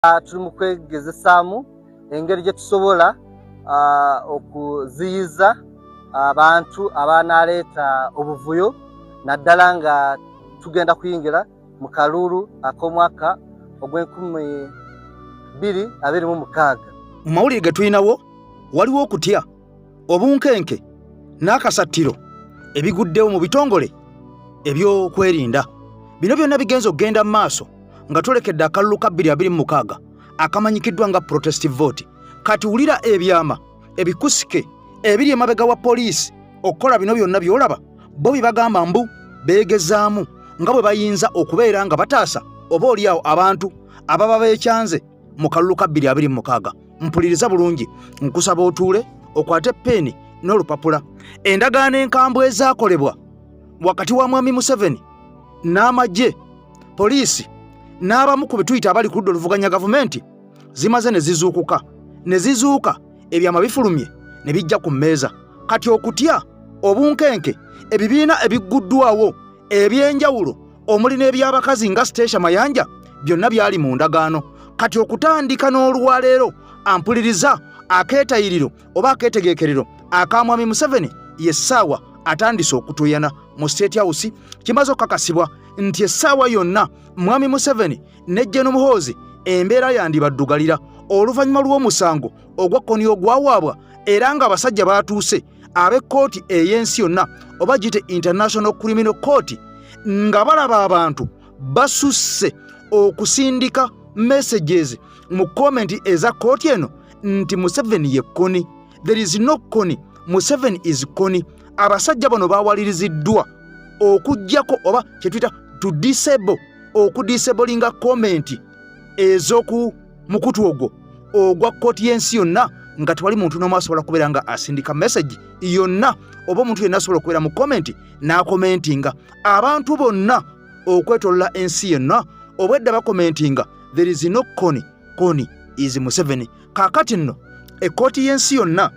Tuli mu kwegezesaamu engeri gye tusobola okuziyiza abantu abanaaleeta obuvuyo, naddala nga tugenda kuyingira mu kaluulu ak'omwaka ogw'e 2026. Mu mawulire ge tulinawo, waliwo okutya, obunkenke n'akasattiro ebiguddewo mu bitongole ebyokwerinda. Bino byonna bigenza okugenda mu maaso nga twolekedde akalulu ka 2026 akamanyikiddwa nga protest vote. Kati wulira ebyama ebikusike ebiri emabega wa poliisi okukola bino byonna by'olaba. Bo bye bagamba mbu beegezaamu nga bwe bayinza okubeera nga bataasa oba oliawo abantu ababa beekyanze mu kalulu ka 2026. Mpuliriza bulungi, nkusaba otuule okwate peeni n'olupapula. Endagaano enkambwe ezaakolebwa wakati wa Mwami Museveni n'amagye, poliisi n'abamu ku betuyita abali ku ludda oluvuganya gavumenti zimaze ne zizuukuka ne zizuuka, ebyama bifulumye ne bijja ku mmeeza. Kati okutya, obunkenke, ebibiina ebigguddwawo ebyenjawulo omuli n'ebyabakazi nga Stecia Mayanja, byonna byali mu ndagaano. Kati okutandika n'olwaleero, ampuliriza, akeetayiriro oba akeetegeekerero aka Mwami Museveni ye ssaawa atandise okutuyana mu State House. Kimaze okukakasibwa nti essaawa yonna Mwami Museveni ne Gen Muhoozi embeera yandibaddugalira oluvannyuma lw'omusango ogwa Kony ogwawaabwa, era ng'abasajja baatuuse ab'ekkooti ey'ensi yonna oba gite International Criminal Court, nga balaba abantu basusse okusindika messages mu comment eza kkooti eno nti Museveni ye Kony, there is no Kony, Museveni is Kony. Abasajja bano bawaliriziddwa okugjako oba kyetuyita to disable, okudisablinga comment ez'oku mukutu ogwo ogwa kkooti y'ensi yonna, nga tewali muntu n'omu asobola kubeera nga asindika message yonna oba omuntu yenna asobola okubeera mu comment n'acommentinga. Abantu bonna okwetolola ensi yonna obwedda bacommentinga "There is no Kony, Kony is Museveni." Kaakati nno ekkooti y'ensi yonna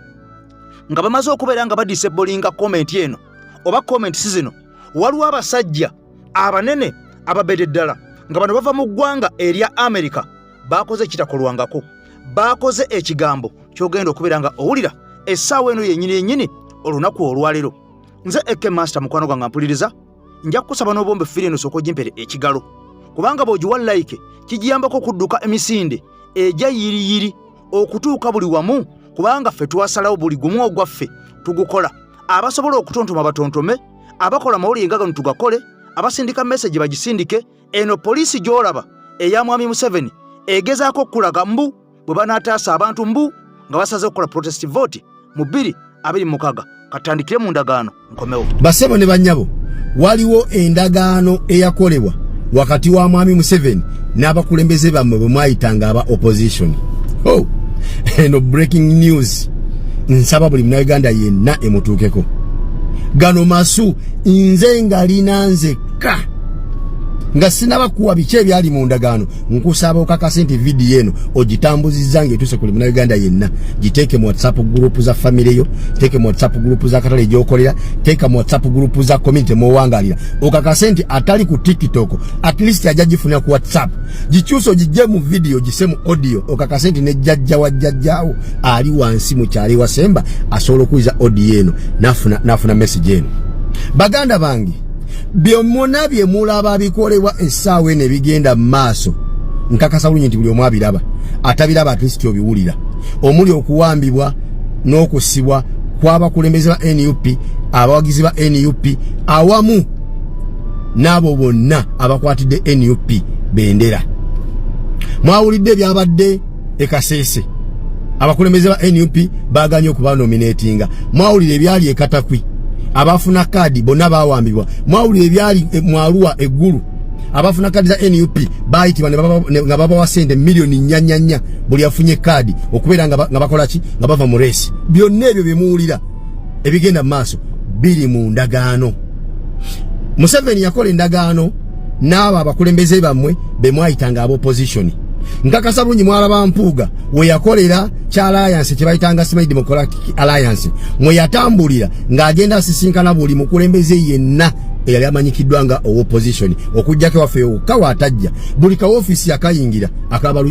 nga bamaze okubeera nga badisablinga comment eno oba comment si zino, waliwo abasajja abanene ababedde ddala nga bano bava mu ggwanga erya Amerika, bakoze ekitakolwangako, bakoze ekigambo kyogenda okubeera nga owulira essaawa eno yennyini yennyini olunaku olwaleero. Nze Eke Master, mukwano gwange mpuliriza, nja kukusaba n'obombe firi eno, sooka ogimpere ekigalo, kubanga bw'ogiwa like kigiyambako okudduka emisinde egya yiriyiri okutuuka buli wamu, kubanga ffe twasalawo buli gumu ogwaffe tugukola. Abasobola okutontoma batontome, abakola amawulire nga gano tugakole, abasindika message bagisindike. Eno poliisi gy'olaba eya Mwami Museveni egezaako okulaga mbu bwe banaataasa abantu mbu nga basaze okukola protest vote mu 2026. Katandikire mu ndagaano, nkomewo. Basebo ne bannyabo, waliwo endagaano eyakolebwa wakati wa Mwami Museveni n'abakulembeze bammwe bwe mwayitanga aba opposition. Oh, eno breaking news, nsaba buli Munauganda yenna emutuukeko. Gano masu nze nga lina nzekka nga sinaba kuwa biki ebyali mu ndagaano. Nkusaba okakase nti vidiyo eno ogitambuzizza ng'etuuse kuli Munauganda yenna. Giteeke mu WhatsApp group za famire yo, teeke mu WhatsApp group za katale gyokolera, teeka mu WhatsApp group za community mwowangalira. Okakase nti atali ku TikTok at least ajja gifunira ku WhatsApp. Gikyuse, ogijje mu vidiyo, gise mu audio, okakase nti ne jjajja wa jjajjaawo ali wansi mu kyalo wasemba asobola okuwiza audio eno nafuna message eno. Baganda bange, byomuna bye mulaba bikolebwa essaawa eno ebigenda mu maaso, nkakasa bulungi nti buli omu abiraba, atabiraba at least obiwulira, omuli okuwambibwa n'okusibwa kw'abakulembeze ba NUP, abawagizi ba NUP, awamu n'abo bonna abakwatidde NUP bendera. Mwawulidde ebyabadde e Kasese, abakulembeze ba NUP baganye okubanominatinga. Mwawulira ebyali e Katakwi, abafuna kaadi bonna bawambibwa. Mwawulira ebyali mwaluwa eggulu, abafuna kaadi za NUP bayitibwa nga babawa sente miliyoni 4 4 buli afunye kaadi okubeera nga bakola ki, nga bava mu race. Byonna ebyo byemuwulira ebigenda mu maaso biri mu ndagaano. Museveni yakola endagaano n'abo abakulembeze bammwe be mwayitanga aba opposition. Nkakasa bulungi mwalaba Mpuuga we yakolera kya alliance kye bayitanga simanyi Democratic Alliance, mwe yatambulira ng'agenda asisinkana buli mukulembeze yenna eyali amanyikiddwa nga opposition, okuggyako waffe wokka waatajja. Buli kawofiisi akayingira,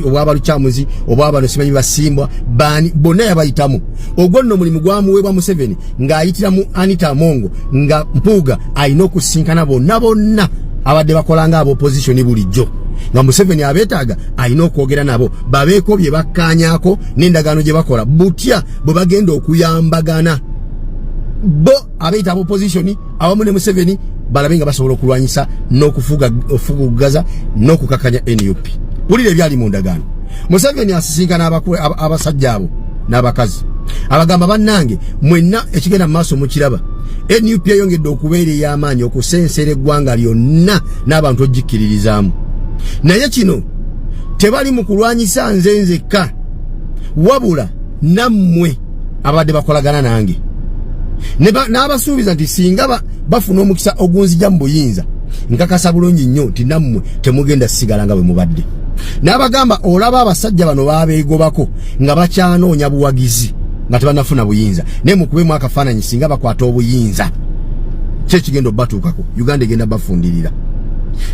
obwabalukyamuzi, obwabano simanyi basimbwa baani, bonna yabayitamu. Ogwo nno omulimu gwamuweebwa Museveni ng'ayitira mu Anita Amongo, nga Mpuuga alina okusisinkana bonna bonna abadde bakola nga aba opposition bulijjo, nga Museveni abeetaaga, alina okwogera nabo babeeko bye bakkaanyaako n'endagaano gye bakola, butya bwe bagenda okuyambagana bo abeeyita aba opposition awamu ne Museveni, balabe nga basobola okulwanyisa n'okufugugaza n'okukakanya NUP. Wulira ebyali mu ndagaano. Museveni asisinkana abasajja abo n'abakazi, abagamba, "Bannange mwenna, ekigenda mu maaso mukiraba, NUP eyongedde okubeera ey'amaanyi okusensera eggwanga lyonna n'abantu ogikkiririzaamu. Naye kino tebali mu kulwanyisa nze nzekka, wabula nammwe abadde bakolagana nange." N'abasuubiza nti singa bafuna omukisa ogunzija mu buyinza, nkakasa bulungi nnyo nti nammwe temugenda sigala nga bwe mubadde. N'abagamba, "Olaba abasajja bano babeegobako nga bakyanoonya buwagizi, nga tebanafuna buyinza, naye mukubemu akafaananyi singa bakwata obuyinza, kyekigenda obatuukako, Uganda egenda bafundirira."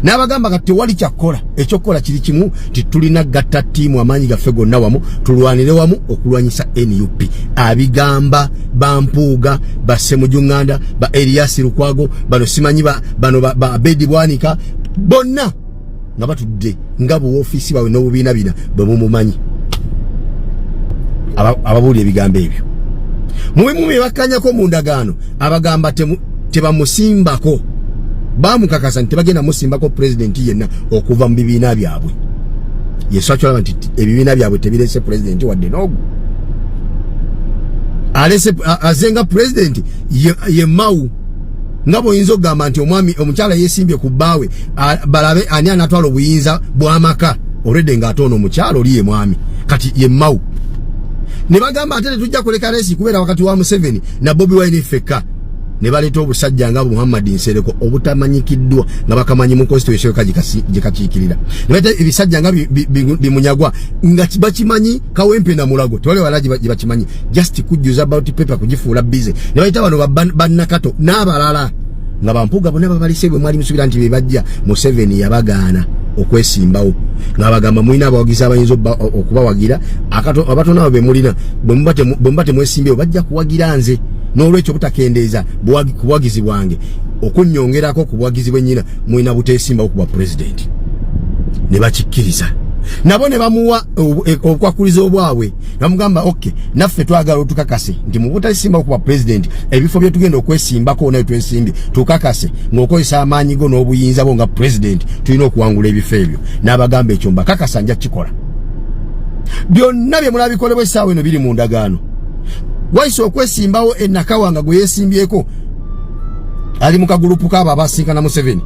N'abagamba, "Kati tewali kyakkola, ekyokukola kiri kimu, ti tulina gatta ttiimu, amaanyi gaffe gonna wamu, tulwanire wamu okulwanyisa NUP." Abigamba bampuuga, basemujuŋŋanda, ba Erias Lukwago bano, simanyi bano ba Abedi Bwanika, bonna nga batudde nga buwoofiisi bwawe n'obubiina bina bwe mumumanyi, ababuulira ebigambo ebyo. Mubimu bye bakkanyako mu ndagaano, abagamba tebamusimbako, bamukakasa nti tebagenda musimbako pulezidenti yenna okuva mu bibiina byabwe. Yesu akyolaba nti ebibiina byabwe tebirese pulezidenti wadde n'ogu alese azenga pulezidenti ye Mawu, nga bw'oyinza okugamba nti omwami omukyala yeesimbye ku bbaawe, balabe ani anatwala obuyinza bw'amaka, olwedde ng'ate ono omukyala oli ye mwami, kati ye Mawu. Ne bagamba ate tetujja kuleka race kubeera wakati wa Museveni na Bobi Wine ffekka. Ne baleeta obusajja nga Muhammad Nsereko obutamanyikiddwa nga bakamanyi mu constituency yokka gye kakiikirira, ne baleeta ebisajja nga bimunyagwa nga bakimanyi Kawempe na Mulago, tewali wala gye bakimanyi, just kujjuza ballot paper kugifuula busy. Ne bayita bano bannakato n'abalala nga bampuuga, bonna babalise bwe mwali musubira nti be bajja. Museveni yabagaana okwesimbawo ng'abagamba, "Mulina abawagizi abayinza okubawagira abatono abo be mulina, bwe muba temwesimbyewo bajja kuwagira nze, n'olwekyo butakendeeza ku buwagizi bwange okunnyongerako ku buwagizi bwennyina, mulina buteesimbawo ku bwa pulezidenti." Ne bakikkiriza nabo, ne bamuwa obukwakulizo obwabwe, bamugamba, "Ok, naffe twagala otukakase nti mu butasimbawo ku bwa pulezidenti, ebifo bye tugenda okwesimbako naye twesimbye, tukakase ng'okozesa amaanyi go n'obuyinza bwo nga pulezidenti, tulina okuwangula ebifo ebyo." N'abagamba, "Ekyo mbakakasa nja kukikola." Byonna bye mulabikolebwa essaawa eno biri mu ndagaano. Waisa okwesimbawo enakawa nga gwe yeesimbyeko ali mu kagulupu kaabo abasinkana Museveni,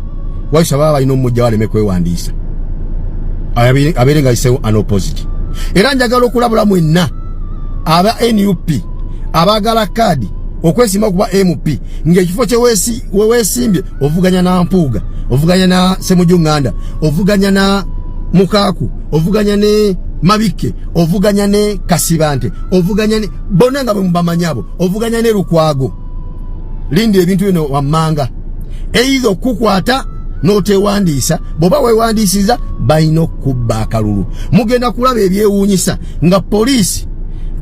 waisa baba balina omujja waleme kwewandiisa, abeere nga ayisewo unopposed. Era njagala okulabula mwenna aba NUP abaagala kaadi okwesimba kuba MP, ng'ekifo kye weweesimbye ovuganya na Mpuuga, ovuganya na Semuju Nganda, ovuganya na Mukaaku, ovuganya ne Mabikke, ovuganya ne Kasibante, ovuganya ne bonna nga bwe mubamanyi abo, ovuganya ne Lukwago, lindi ebintu bino wammanga either okukwata n'otewandiisa. Bw'oba weewandiisiza, balina okukubba akalulu. Mugenda kulaba ebyewuunyisa nga poliisi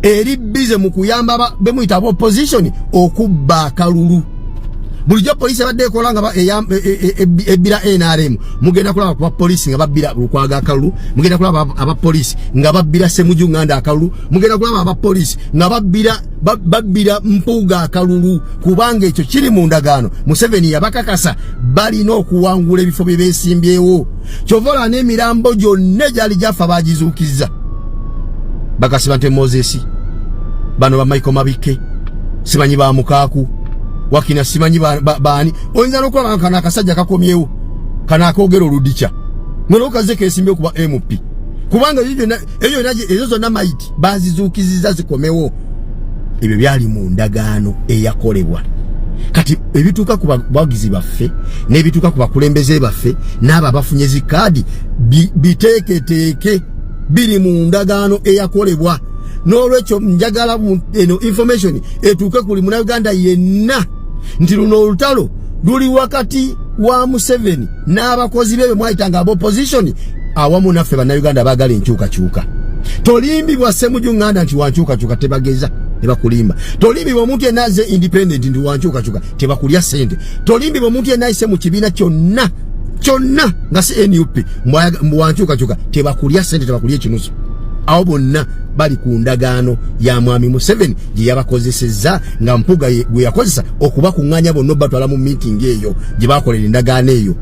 eri busy mu kuyamba bemuyita aba opposition okubba akalulu. Bulijjo poliisi ebadde ekola nga ebbira NRM. Mugenda kulaba kuba poliisi nga babbira Lukwago akalulu, mugenda kulaba abapoliisi nga babbira Semuju Nganda akalulu, mugenda kulaba abapoliisi nga babbira Mpuuga akalulu, kubanga ekyo kiri mu ndagaano. Museveni yabakakasa balina okuwangula ebifo bye beesimbyewo. Kyova olaba n'emirambo gyonna egyali gyafa bagizuukizza, bakasiba nte Moses, bano ba Michael Mabikke, simanyi ba Mukaaku wakina, simanyi baani. Oyinza n'okulaba nga kano akasajja kakomyewo, kano akoogera oludikya nga kesimbye okuba MP, kubanga ezo zonna maiti bazizuukizizza zikomewo. Ebyo byali mu ndagaano eyakolebwa. Kati ebituuka ku bawagizi baffe n'ebituuka ku bakulembeze baffe n'abo abafunye zikaadi, biteeketeeke. Biri mu ndagaano eyakolebwa. N'olwekyo njagala eno information etuuke kuli Munauganda yenna nti luno olutalo luli wakati wa Museveni n'abakozi be bemwayitanga aba opposition awamu naffe Bannayuganda baagala enkyukakyuka. Tolimbibwa Ssemuju Nganda nti wankyukakyuka, tebageza tebakulimba. Tolimbibwa omuntu yenna aze independent nti wankyukakyuka, tebakulya sente. Tolimbibwa omuntu yenna ayise mu kibiina kyonna kyonna nga si NUP mbu wankyukakyuka, tebakulya sente, tebakulya ekinusu. Awo bonna bali ku ndagaano ya Mwami Museveni gye yabakozesezza, nga Mpuga gwe yakozesa okubakuŋŋaanya bonna obatwala mu meeting eyo gye bakolera endagaano eyo.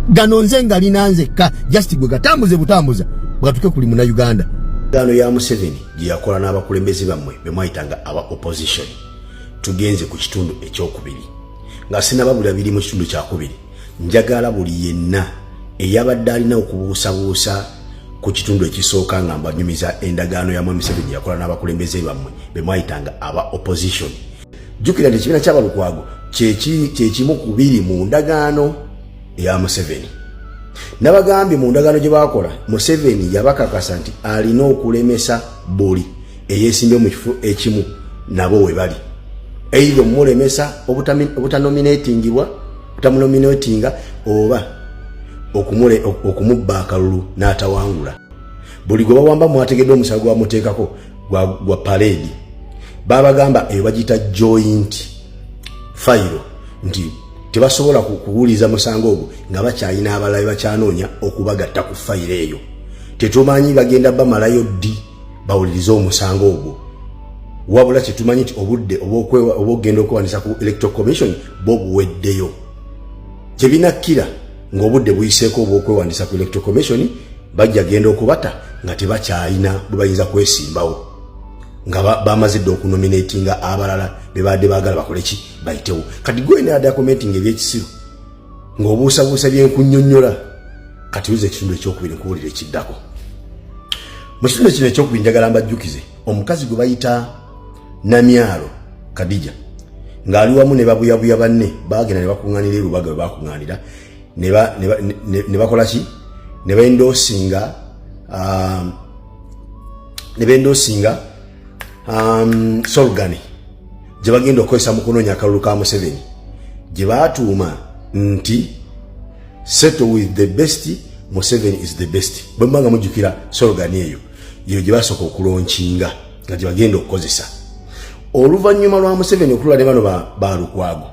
Gano nze nga lina nzekka, just gwe gatambuze butambuza bwatuke kuli Munauganda. Endagaano ya Museveni gye yakola n'abakulembeze bammwe be mwayitanga aba opposition. Tugenze ku kitundu ekyokubiri. Nga sinababulira biri mu kitundu kyakubiri, njagala buli yenna eyabadde alina okubuusabuusa ku kitundu ekisooka nga mbanyumiza endagaano ya Mwami Museveni yakola n'abakulembeze bammwe be mwayitanga aba opposition, jjukira nti ekibiina ky'Abalukwago kyekimu ku biri mu ndagaano eya Museveni. Nabagambye mu ndagaano gye baakola, Museveni yabakakasa nti alina okulemesa buli eyeesimbye mu kifo ekimu nabo we bali, either omulemesa obutanominatingibwa, obutamunominatinga, oba okumubba akalulu n'atawangula. Buli gwe bawamba, mwategedde omusango gwamuteekako gwa parade. Babagamba eyo bagiyita joint file, nti tebasobola kuwuliza musango ogwo nga bakyalina abalala bakyanoonya okubagatta ku fayiro eyo. Tetumanyi bagenda bamalayo ddi bawulirize omusango ogwo, wabula kyetumanyi nti obudde obwokugenda okwewandisa ku Electoral Commission bwo buweddeyo. Kyebinakkira ng'obudde buyiseeko obwokwewandisa ku Electoral Commission, bajja genda okubata nga tebakyalina bwe bayinza kwesimbawo, nga bamaze dde okunominatinga abalala bebadde baagala bakole ki, bayitewo. Kati gwe naadde commenting ebyekisiru ng'obuusabuusa byenkunnyonnyola, kati uza ekitundu ekyokubiri nkuwulira ekiddako. Mu kitundu kino ekyokubiri njagala mbajjukize omukazi gwe bayita Namyalo Kadija ng'ali wamu ne babuyabuya banne. Bagenda ne bakuŋŋaanira e Lubaga. Bwe bakuŋŋaanira ne bakola ki? Ne bendorsinga slogan gye bagenda okukozesa mu kunoonya akalulu ka Museveni, gye baatuuma nti "Settle with the best, Museveni is the best". Bwe muba nga mujjukira slogan eyo, yeyo gye basooka okulaunchinga nga gye bagenda okukozesa oluvannyuma lwa Museveni okulula ne bano ba Lukwago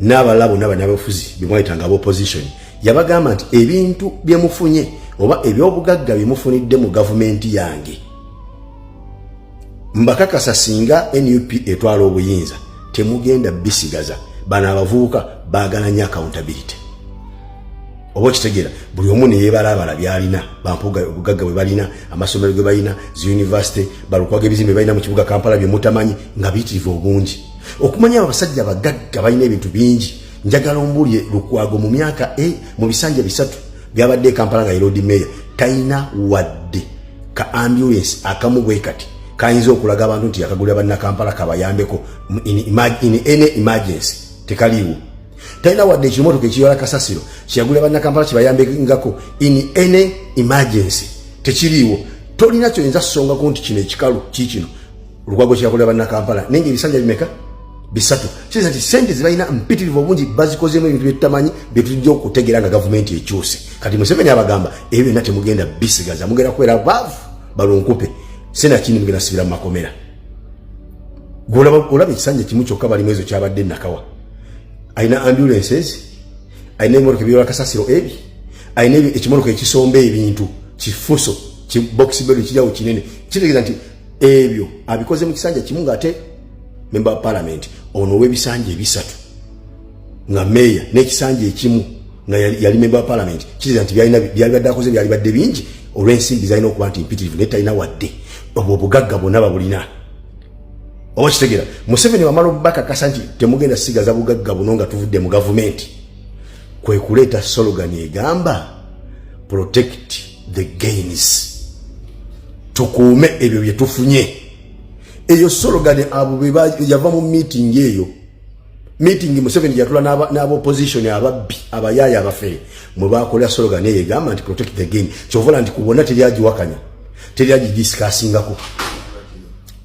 n'abalala bonna bannabyabufuzi bye mwayitanga aba opposition. Yabagamba nti ebintu bye mufunye oba ebyobugagga bye mufunidde mu gavumenti yange, mbakakasa singa NUP etwala obuyinza temugenda bisigaza. Bano abavubuka baagala nnyo accountability, oba okitegeera? Buli omu neyebalabala byalina, bampuga obugagga bwe balina, amasomero ge balina, zi university, Balukwaga ebizimbe balina mu kibuga Kampala bye mutamanyi nga biyitirivu obungi. Okumanya abo abasajja bagagga balina ebintu bingi, njagala ombulye Lukwago mu myaka mu bisanja 3 byabadde e Kampala nga ye Lord Mayor, talina wadde ka ambulance akamu bwe kati kayinza okulaga abantu nti yakagulira Bannakampala kabayambeko in any emergency. Tekaliiwo. Talina wadde ekimotoka ekiyoola kasasiro kyeyagulira Bannakampala kibayambengako in any emergency. Tekiriiwo. Tolina kyoyinza kusongako nti kino ekikalu kiikino Lukwago kyeyakolera Bannakampala, naye nga ebisanja bimeka? 3. Kitegeeza nti sente zebalina mpitirivu obungi, bazikozeemu ebintu byetutamanyi byetujja okutegeera nga gavumenti ekyuse. Kati Museveni abagamba ebyo byonna temugenda bisigaza, mugenda kubeera baavu balunkupe, senakindi mugenda sibira mu makomera. Olaba ekisanja kimu kyokka balimu ezo kyabadde Nakawa, alina ambulances, alina ebimotoka ebyola kasasiro ebi, alina ekimotoka ekisomba ebintu kifuso kibox bed kiryawo kinene. Kitegeeza nti ebyo abikoze mu kisanja kimu, ngaate member wa parliament ono ow'ebisanja 3 nga meya n'ekisanja ekimu nga yali member wa parliament. Kitegeeza nti byalibadde akoze byalibadde bingi olw'ensimbi zalina okuba nti mpitirivu, naye talina wadde obwo obugagga bwonna babulina, oba kitegeera? Museveni wamala obubakakasa nti temugenda sigaza bugagga buno nga tuvudde mu gavumenti, kwe kuleeta slogan egamba "Protect the gains", tukuume ebyo bye tufunye. Eyo slogan abo yava mu meeting eyo, meeting Museveni yatula n'aba opposition ababbi, abayaaya, abafere, mwe bakolera slogan eyo egamba nti "Protect the gain". Kyovola nti ku bonna teryagiwakanya. Teri agidiscussingako.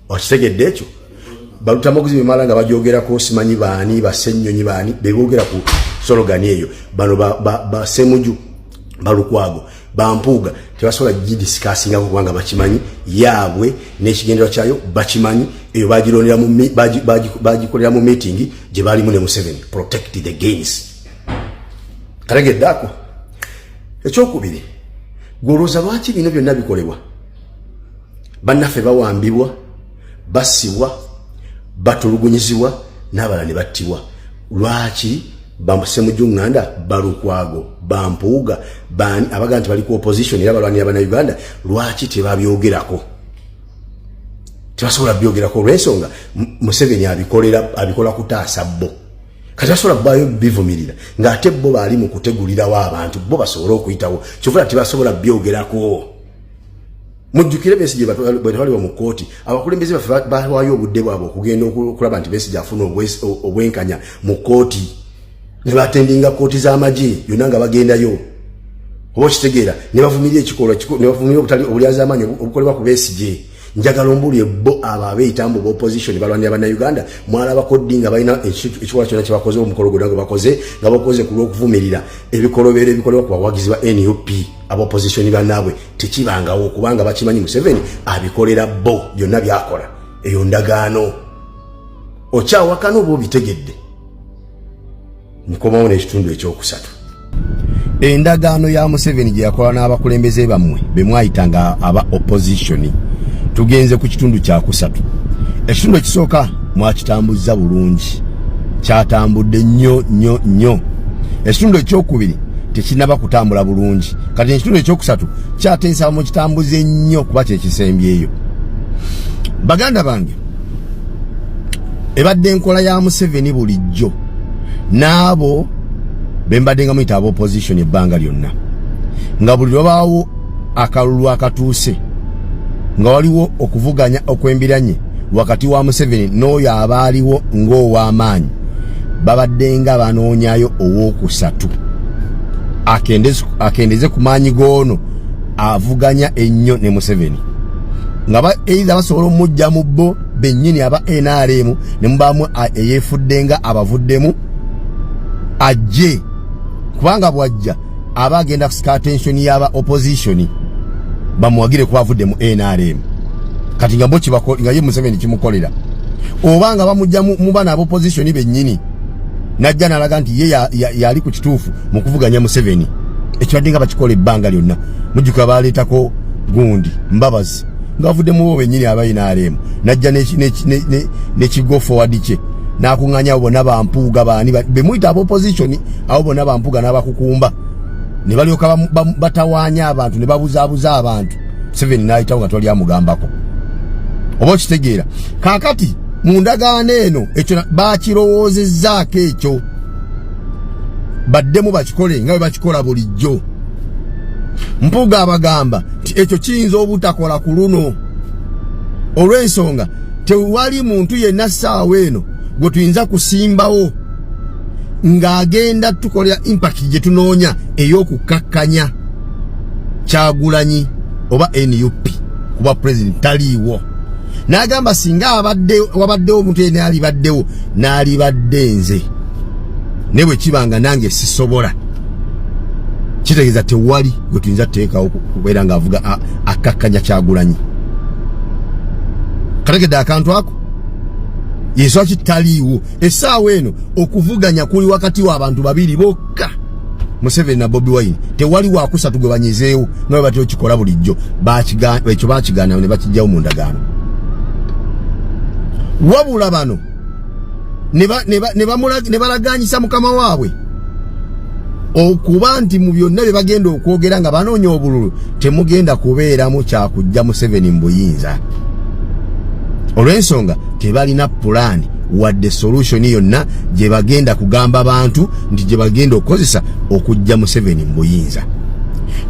Okitegedde ekyo? Balutamaguzi bemala nga bajogerako, simanyi baani, basenyonyi baani bebogera ku slogan eyo. Bano basemuju, balukwago, bampuuga tebasobola gidiscussingako kubanga bakimanyi yaabwe n'ekigendererwa kyayo bakimanyi. Eyo bagirondera, bagikolera mu meeting gye balimu ne Museveni, protect the gains. Kategedde ako? Ekyokubiri, gwolowooza lwaki bino byonna bikolebwa? Bannaffe bawambibwa, bassibwa, batulugunyizibwa n'abalala ne battibwa. Lwaki basemuju Ŋŋanda, balukwago, bampuuga, baani abaga nti bali ku opposition era balwanira Bannayuganda, lwaki tebabyogerako? Tebasobola byogerako olw'ensonga Museveni abikolera, abikola kutaasa bo. Kati basobola bayo bivumirira ng'ate bo baali mu kutegulirawo abantu bo basobole okuyitawo. Kyovula tebasobola byogerako. Mujjukire Besigye bwe twaliwa mu kkooti, abakulembeze baffe bawaayo obudde bwabwe okugenda okulaba nti Besigye afuna obwenkanya mu kkooti, ne batendinga kkooti z'amagye yonna nga bagendayo, oba okitegeera, ne bavumirira ekikolwa, ne bavumirira obutali obulyazaamaanyi obukolebwa ku Besigye. Njagala ombulye, bo abo abeeyita mbu opposition balwanira Bannayuganda, mwalabako ddi nga balina ekikolwa kyonna kyebakoze, omukolo gwonna gwe bakoze nga bakoze ku lw'okuvumirira ebikolobero ebikolebwa ku bawagizi ba NUP, aba opposition bannaabwe? Tekibangawo, kubanga bakimanyi Museveni abikolera bo byonna byakola. Eyo ndagaano. Okyawakana oba obitegedde? Nkomawo n'ekitundu ekyokusatu. Endagaano ya Museveni gye yakola n'abakulembeze bammwe be mwayitanga aba opposition. Tugenze ku kitundu kyakusatu. Ekitundu ekisooka mwakitambuzza bulungi, kyatambudde nnyo nnyo nnyo. Ekitundu ekyokubiri tekinaba kutambula bulungi. Kati ekitundu ekyokusatu kyateesa mukitambuze nnyo kuba kyekisembyeyo. Baganda bange, ebadde enkola ya Museveni bulijjo n'abo bembadde nga muyita aba opposition ebbanga lyonna, nga buli lwabaawo akalulu akatuuse nga waliwo okuvuganya okwembiranye wakati wa Museveni n'oyo abaaliwo ng'ow'amaanyi, babadde nga banoonyayo owookusatu akendeze ku maanyi g'ono avuganya ennyo ne Museveni, nga either basobola omujja mu bo bennyini aba NRM ne mubaamu eyeefudde nga abavuddemu ajje, kubanga bwajja aba agenda kusika attention y'aba opposition bamuwagire kuba avudde mu NRM. Kati nga bo nga ye Museveni kimukolera, oba nga bamujja mu bana aba opposition bennyini najja nalaga nti ye yali ku kituufu mu kuvuganya Museveni. Ekibadde nga bakikola ebbanga lyonna, mujjuka baleetako gundi Mbabazi ng'avudde mu bo bennyini aba NRM, najja nekigo forward kye n'akuŋŋaanya abo bonna bampuuga, baani bemuyita aba opposition, abo bonna bampuuga n'abakukumba, ne balyoka batawaanya abantu ne babuzaabuza abantu. Museveni n'ayitawo nga twali amugambako, oba okitegeera? Kaakati mu ndagaano eno ekyo bakirowoozezzaako, ekyo baddemu bakikole nga bwe bakikola bulijjo. Mpuuga abagamba nti ekyo kiyinza obutakola ku luno olw'ensonga tewali muntu yenna ssaawa eno gwe tuyinza kusimbawo ng'agenda tukolera impact gye tunoonya ey'okukkakkanya Kyagulanyi oba NUP kuba president taliiwo. N'agamba singa abadde wabaddewo omuntu yenna alibaddewo, n'alibadde nze, naye bwe kiba nga nange sisobola, kitegeeza tewali gwe tuyinza tuteekawo kubeera ng'avuga akkakkanya Kyagulanyi. Kategedde akantu ako? Yenswaki taliiwo essaawa eno? Okuvuganya kuli wakati w'abantu babiri bokka, Museveni na Bobi Wine. Tewali wakusatu gwe banyizeewo nga bwe batera okikola bulijjo. Ekyo bakigaana ne bakijjawo mu ndagaano. Wabula bano ne balaganyisa mukama waabwe okuba nti mu byonna bye bagenda okwogera nga banoonya obululu temugenda kubeeramu kyakujja Museveni mu buyinza, olw'ensonga tebalina pulaani wadde solution yonna gye bagenda kugamba bantu nti gye bagenda okukozesa okujja Museveni mu buyinza.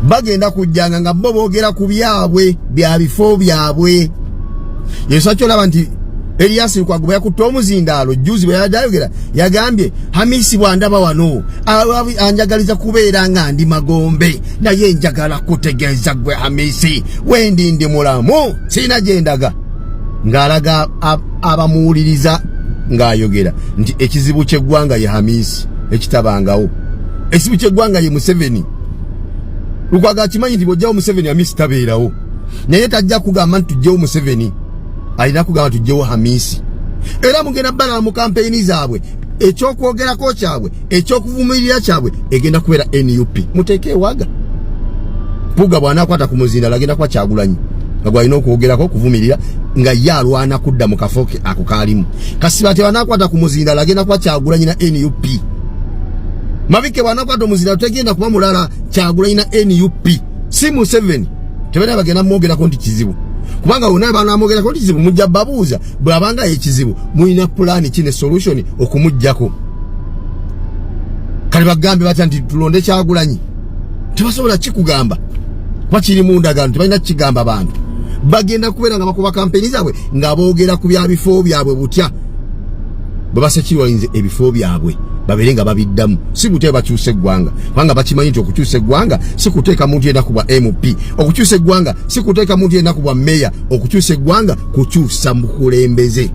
Bagenda kujjanga nga bo boogera ku byabwe bya bifo byabwe. Yenswa kyolaba nti Erias Lukwago bwe yakutte omuzindaalo jjuzi bwe yabadde ayogera yagambye Hamisi bw'andaba wano anjagaliza kubeera nga ndi magombe, naye njagala kutegeeza gwe Hamisi wendi ndi mulamu sirina gye ndaga, ng'alaga abamuwuliriza ng'ayogera nti ekizibu ky'eggwanga ye Hamisi ekitabangawo, ekizibu ky'eggwanga ye Museveni. Lukwago akimanyi nti bw'ojjawo Museveni Hamisi tabeerawo, naye tajja kugamba nti tujjewo Museveni, alina kugamba tujjewo Hamisi. Era mugenda balaba mu kampeyini zaabwe ekyokwogerako kyabwe ekyokuvumirira kyabwe egenda kubeera NUP. Muteeke ewaga Mpuuga bw'anaakwata ku muzindaalo agenda kuba Kyagulanyi nga gwalina okwogerako okuvumirira nga ye alwana kudda mu kafo ke ako kaalimu. Kasibante bw'anaakwata ku muzindaalo agenda kuba Kyagulanyi na NUP. Mabike bw'anaakwata omuzindaalo tegenda kuba mulala, Kyagulanyi na NUP, si Museveni. Tebalina bagenda mwogerako nti kizibu, kubanga wonna banamwogerako nti kizibu mujja babuuza bw'abanga ekizibu mulina pulaani ki ne solution okumuggyako. Kale bagambe batya nti tulonde Kyagulanyi? Tebasobola kikugamba kuba kiri mu ndagaano, tebalina kukigamba bantu. Bagenda kubeera nga bakuba kampeyini zaabwe nga boogera ku bya bifo byabwe butya bwe basekirwalinze ebifo byabwe babeere nga babiddamu, si butya bakyusa eggwanga, kubanga bakimanyi nti okukyusa eggwanga si kuteeka muntu yenna ku bwa MP, okukyusa eggwanga si kuteeka muntu yenna ku bwa meya, okukyusa eggwanga kukyusa mukulembeze.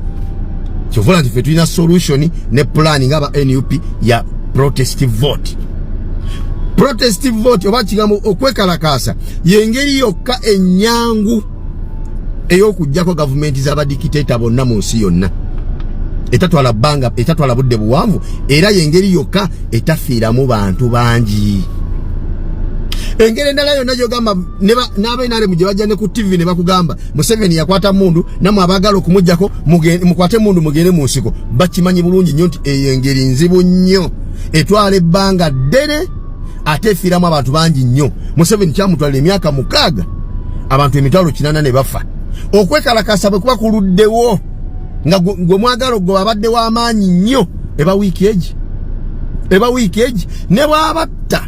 Kyova nti ffe tulina solution ne plan nga aba NUP ya protest vote. Protest vote oba kigambo okwekalakaasa yengeri yokka ennyangu ey'okuggyako gavumenti z'abadikiteeta bonna mu nsi yonna, etatwala bbanga, etatwala budde buwanvu, era yengeri yokka etafiiramu bantu bangi. Engeri endala yonna gyogamba n'abenaremu gye bajja ne ku TV ne bakugamba Museveni yakwata mundu, namwe abaagala okumuggyako mukwate mundu mugende mu nsiko, bakimanyi bulungi nnyo nti eyo engeri nzibu nnyo, etwala ebbanga ddene ate efiiramu abantu bangi nnyo. Museveni kyamutwalira emyaka 6, abantu 800,000 ne bafa. Okwekalakasa bwe kuba kuluddewo nga gwe mwagala ogwo abadde w'amaanyi nnyo, eba wiiki egi, eba wiiki egi, ne bw'abatta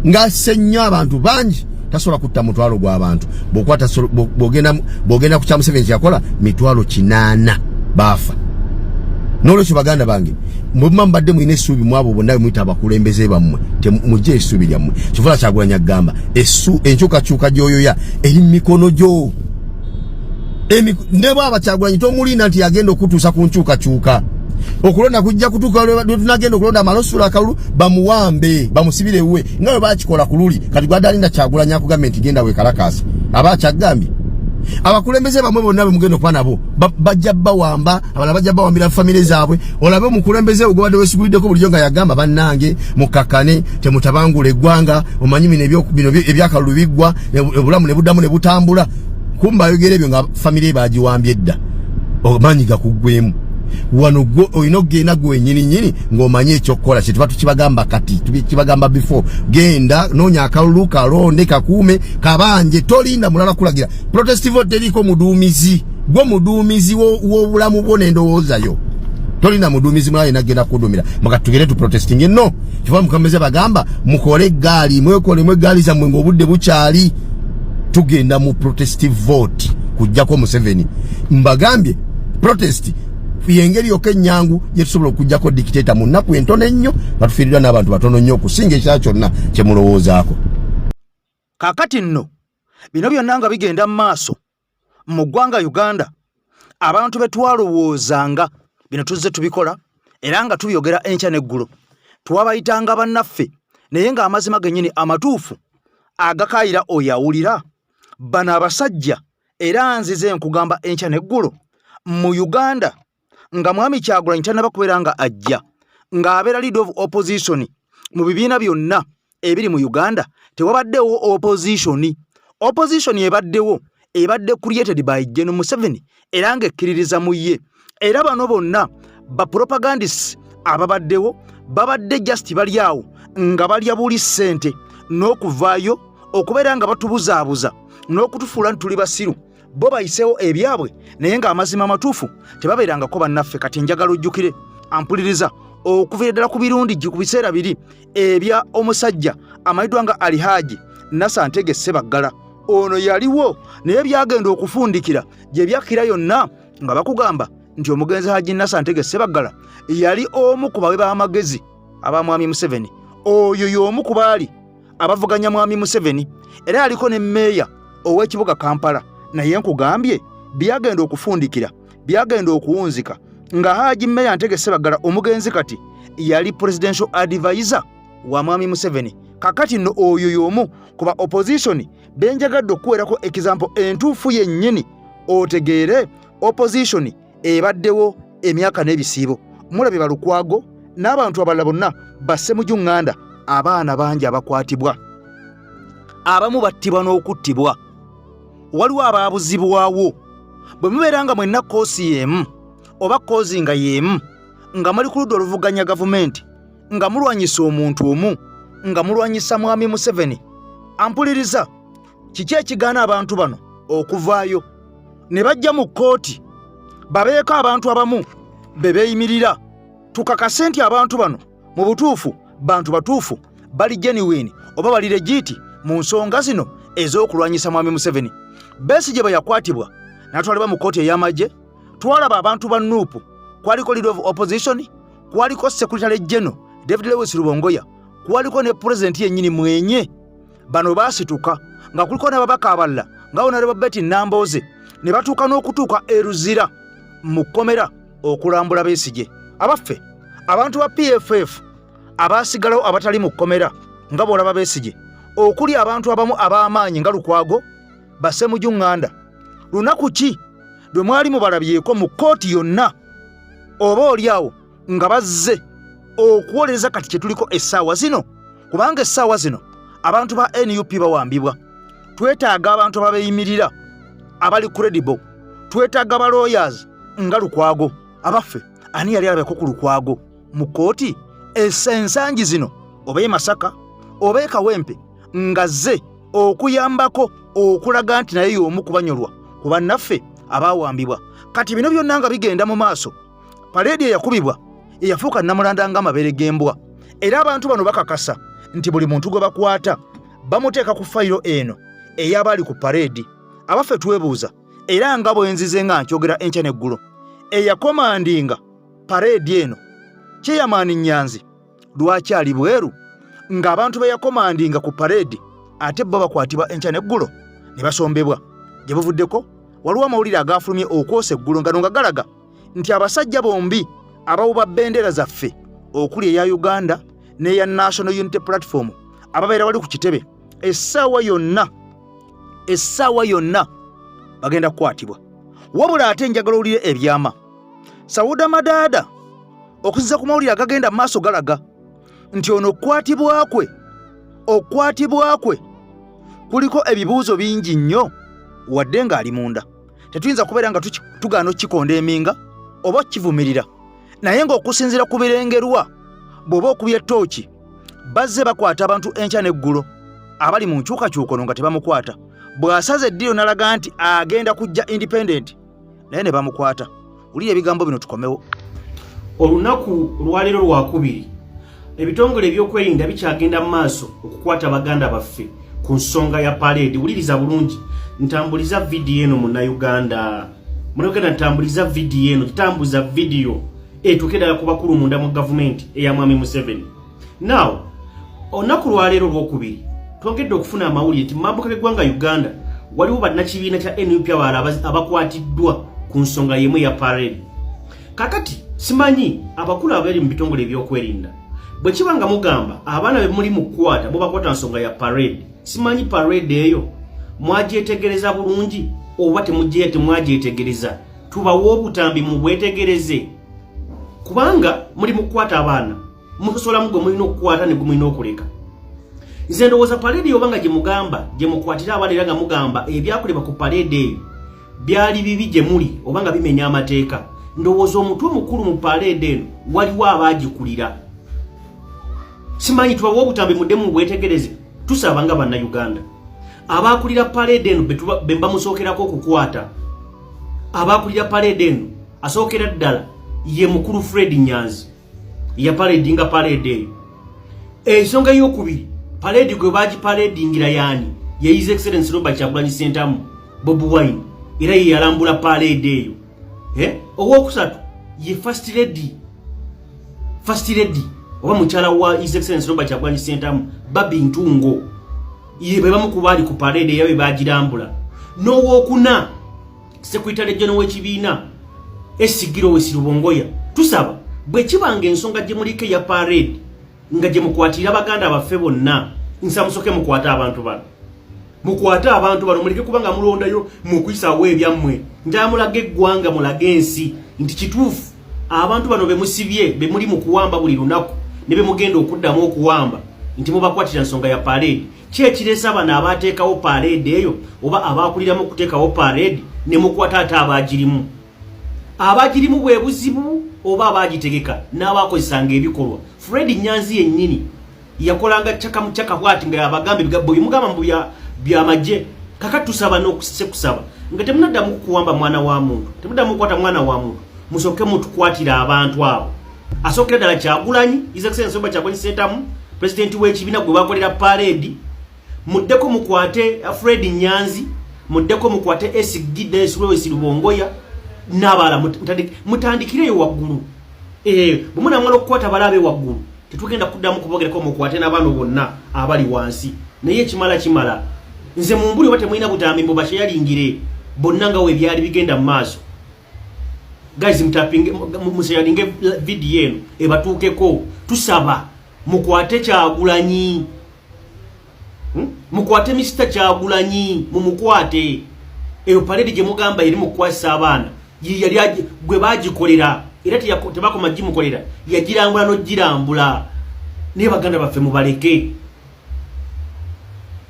ng'asse nnyo abantu bangi tasobola kutta mutwalo gw'abantu. Bw'ogenda ku kya Museveni kyeyakola 800,000 baafa. N'olwekyo baganda bange, mwe mubadde mulina essuubi mu abo bonna bemuyita abakulembeze bammwe, mujje essuubi lyammwe. Kivula Kyagulanyi agamba enkyukakyuka gy'oyoya eri mu mikono gyo. Ne bwaba Kyagulanyi tomulinda nti yagenda okutuusa ku nkyukakyuka. Okulonda kujja kutuuka lwe tunagenda okulonda, amale osula akalulu bamuwambe bamusibire ewuwe nga bwe bakikola ku luli. Kati gwadde alinda Kyagulanyi akugambye nti genda weekalakaasa, aba akyagambye abakulembeze bamwe bonna bemugenda okuba nabo bajja bawamba, abalala bajja bawambira famire zaabwe. Olabe omukulembeze ogwabadde weesiguliddeko bulijjo nga yagamba bannange mukakkane temutabangula eggwanga, omanyi bino ebyakalulu biggwa obulamu ne buddamu ne butambula. Kumba ayogera ebyo nga famire bagiwambye edda, omanyi gakuggwemu. Wano gwe olina okugenda gwe wenyini nyini ng'omanyi ekyokukola. Kyetuba tukibagamba kati, tukibagamba before. Genda noonya akalulu, kalonde, kakuume, kabanje, tolinda mulala kulagira. Protest vote teriiko muduumizi, gwe muduumizi w'obulamu bwo n'endowooza yo. Tolina muduumizi mulala yena agenda kudumira maka tugende tu protesting no. Kiva mukameze bagamba mukole eggaali, mwekolemu eggaali zammwe ng'obudde bukyali. Tugenda mu protest vote kujjako Museveni. Mbagambye protest yengeri yokka ennyangu gye tusobola okujjako dictator mu nnaku entono ennyo nga tufiiriddwa n'abantu batono nnyo okusinga ekirala kyonna kye mulowoozaako. Kaakati nno bino byonna nga bigenda mu maaso mu ggwanga Uganda, abantu be twalowoozanga bino tuzze tubikola era nga tubyogera enkya n'eggulo, twabayitanga bannaffe, naye ng'amazima gennyini amatuufu agakaayira oyo awulira bano abasajja. Era nzize nkugamba enkya n'eggulo mu Uganda nga Mwami Kyagulanyi tannaba kubeera nga ajja ng'abeera leader of opposition mu bibiina byonna ebiri mu Uganda, tewabaddewo opposition. Opposition ebaddewo ebadde created by General Museveni era ng'ekkiririza mu ye. Era bano bonna ba propagandists ababaddewo babadde just bali awo nga balya buli ssente n'okuvaayo okubeera nga batubuzaabuza n'okutufuula nti tuli basiru, bo bayiseewo ebyabwe, naye ng'amazima amatuufu tebabeerangako bannaffe. Kati njagala ojjukire ampuliriza okuviira ddala ku birundi ku biseera biri ebya omusajja amanyiddwa nga Alhaji Nasa Ntege Ssebaggala. Ono yaliwo, naye byagenda okufundikira gye byakkira yonna nga bakugamba nti omugenzi Haji Nasser Ntege Ssebaggala yali omu ku bawi b'amagezi aba Mwami Museveni. Oyo y'omu ku baali abavuganya Mwami Museveni, era yaliko ne mmeeya ow'ekibuga Kampala. Naye nkugambye byagenda okufundikira, byagenda okuwunzika nga Haji Mmeeya Ntege Ssebaggala omugenzi kati yali presidential advisor wa Mwami Museveni. Kakati nno oyo y'omu ku ba opposition benjagadde okukuweerako example entuufu yennyini otegeere opposition ebaddewo emyaka n'ebisiibo. Mulabye Balukwago n'abantu abalala bonna Bassemuju Nganda, abaana bangi abakwatibwa, abamu battibwa n'okuttibwa, waliwo abaabuzibwawo. Bwe mubeera nga mwenna koosi y'emu oba koozi nga y'emu, nga muli ku ludda oluvuganya gavumenti, nga mulwanyisa omuntu omu, nga mulwanyisa Mwami Museveni, ampuliriza, kiki ekigaana abantu bano okuvaayo ne bajja mu kkooti babeeko abantu abamu be beeyimirira, tukakase nti abantu bano mu butuufu bantu batuufu, bali genuine oba bali legit mu nsonga zino ez'okulwanyisa Mwami Museveni? Besigye bwe yakwatibwa n'atwalibwa mu kkooti ey'amagye, twalaba abantu ba NUP, kwaliko leader of opposition, kwaliko secretary general David Lewis Rubongoya, kwaliko ne pulezidenti yennyini mwenye. Bano baasituka nga kuliko n'ababaka abalala nga Honorable Betty Nambooze, ne batuuka n'okutuuka e Luzira mu kkomera okulambula Besigye. Abaffe, abantu ba PFF abaasigalawo abatali mu kkomera nga bw'olaba Besigye, okuli abantu abamu ab'amaanyi nga Lukwago, Bassemuju Nganda, lunaku ki lwe mwali mubalabyeko mu kkooti yonna oba oli awo nga bazze okuwolereza kati kye tuliko essaawa zino? Kubanga essaawa zino abantu ba NUP bawambibwa, twetaaga abantu ababeeyimirira abali credible, twetaaga ba lawyers nga Lukwago. Abaffe, ani yali alabeko ku Lukwago mu kkooti ensangi zino, oba e Masaka oba e Kawempe, nga zze okuyambako okulaga nti naye y'omu kubanyolwa ku bannaffe abaawambibwa? Kati bino byonna nga bigenda mu maaso, paleedi eyakubibwa eyafuuka namulanda ng'amabeere g'embwa, era abantu bano bakakasa nti buli muntu gwe bakwata bamuteeka ku fayiro eno ey'abaali ku paleedi. Abaffe, twebuuza, era nga bwe nzize nga nkyogera enkya n'eggulo, eyakomandinga pareedi eno, Chairman Nyanzi, lwaki ali bweru ng'abantu be yakomandinga ku pareedi ate bo bakwatibwa enkya n'eggulo ne basombebwa? Gye buvuddeko waliwo amawulire agaafulumye okwosa eggulo ngano nga galaga nti abasajja bombi abawuba bendera zaffe, okuli eya Uganda n'eya National Unity Platform, ababeera wali ku kitebe, essaawa yonna, essaawa yonna bagenda kukwatibwa. Wabula ate njagala owulire ebyama. Sauda Madaada, okusinziira ku mawulire agagenda mu maaso, galaga nti ono okukwatibwa kwe kuliko ebibuuzo bingi nnyo, wadde ng'ali munda. Tetuyinza kubeera nga tugaana okukikonda eminga oba okukivumirira, naye ng'okusinziira ku birengerwa, bw'oba okubya ettooki, bazze bakwata abantu enkya n'eggulo abali mu nkyukakyuka, ono nga tebamukwata. Bw'asaza eddiiro n'alaga nti agenda kujja independent, naye ne bamukwata. Wulira ebigambo bino, tukomewo. Olunaku lwaleero lwakubiri, ebitongole ebyokwerinda bikyagenda mu maaso okukwata baganda baffe ku nsonga ya paleedi. Wuliriza bulungi, ntambuliza vidiyo eno. Munnayuganda, munnayuganda, ntambuliza vidiyo eno, tutambuza vidiyo etuuke ddala ku bakulu munda mu gavumenti eya Mwami Museveni. Now, olunaku lwaleero olwokubiri twongedde okufuna amawulire nti mumambuka g'eggwanga Uganda waliwo bannakibiina kya NUP abalala abakwatiddwa ku nsonga y'emu eya parade. Kakati simanyi abakulu abali mu bitongole ebyokwerinda, bwe kiba nga mugamba abaana be muli mu kukwata mubakwata nsonga ya parade, simanyi parade eyo mwagyetegereza bulungi oba temwagyetegereza. Tubawe obutambi mu bwetegereze, kubanga muli mu kukwata abaana, musosolamu gwe mulina okukwata ne gwe mulina okuleka. Nze ndowooza parade oba nga gye mugamba gye mukwatira abaana, era nga mugamba ebyakolebwa ku parade eyo byali bibi gye muli oba nga bimenya amateeka, ndowooza omutwe omukulu mu parade eno waliwo abaagikulira. Simanyi, tubawe obutambi muddemu mubwetegereze. Tusaba nga Bannayuganda, abakulira parade eno be bamusookerako okukwata. Abakulira parade eno, asookera ddala ye mukulu Fred Nyanzi, yapaledinga parade eyo. Ensonga eyokubiri, parade gwe bagipaledingira yaani? Ye His Excellence Robert Kyagulanyi Ssentamu, Bobi Wine, era ye yalambula parade eyo. Owokusatu ye first lady, first lady oba mukyala wa His Excellency Robert Kyagulanyi Ssentamu, Barbie Ntungo, ye be bamu ku baali ku parade era be bagirambula. N'owokuna secretary general w'ekibiina SG Lewis Rubongoya. Tusaba bwe kibanga ensonga gye muliko eya parade nga gye mukwatira baganda baffe bonna, nsa musoke mukwate abantu bano, mukwate abantu bano, muleke kubanga mulondayo mukuyisaawo ebyammwe. Njala mulage eggwanga, mulage ensi nti kituufu abantu bano be musibye, be muli mu kuwamba buli lunaku ne be mugenda okuddamu okuwamba, nti mubakwatira nsonga ya parade. Ki ekiresa bano abateekawo parade eyo oba abakuliramu okuteekawo parade ne mukwata ate abagirimu? Abagirimu bwe buzibu oba abagitegeka n'abakozesanga ebikolwa? Fred Nyanzi yennyini yakolanga caka mucaka bwati nga yabagamba ebigambo bimugamba mbu byamagye. Kaka tusaba n'okusekusaba nga temunaddamu kuwamba mwana wa muntu, temuddamu kukwata mwana wa muntu, musooke mutukwatira abantu abo. Asookera ddala Kyagulanyi, His Excellency Robert Kyagulanyi Ssentamu, pulezidenti w'ekibiina gwe bakolera parade. Muddeko mukwate Fred Nyanzi, muddeko mukwate SG Dennis Lewis Rubongoya n'abalala, mutandikireyo waggulu. Bwe munamala okukwata balabe waggulu, tetugenda kuddamu kubogerako, mukwate n'abaana bonna abali wansi. Naye ekimala kimala. Nze mumbuli oba temulina butambi, mbu bakyeyalingire bonna nga we byali bigenda mu maaso. Guys, mutapinge, musharinge video eno ebatuukeko. Tusaba mukwate Kyagulanyi, Mukwate Mr Kyagulanyi, mumukwate. Eyo parade gye mugamba eri mu kukwasisa abaana, yali gwe bagikolera, era tebakoma gimukolera, yagirambula n'ogirambula. Naye baganda baffe mubaleke.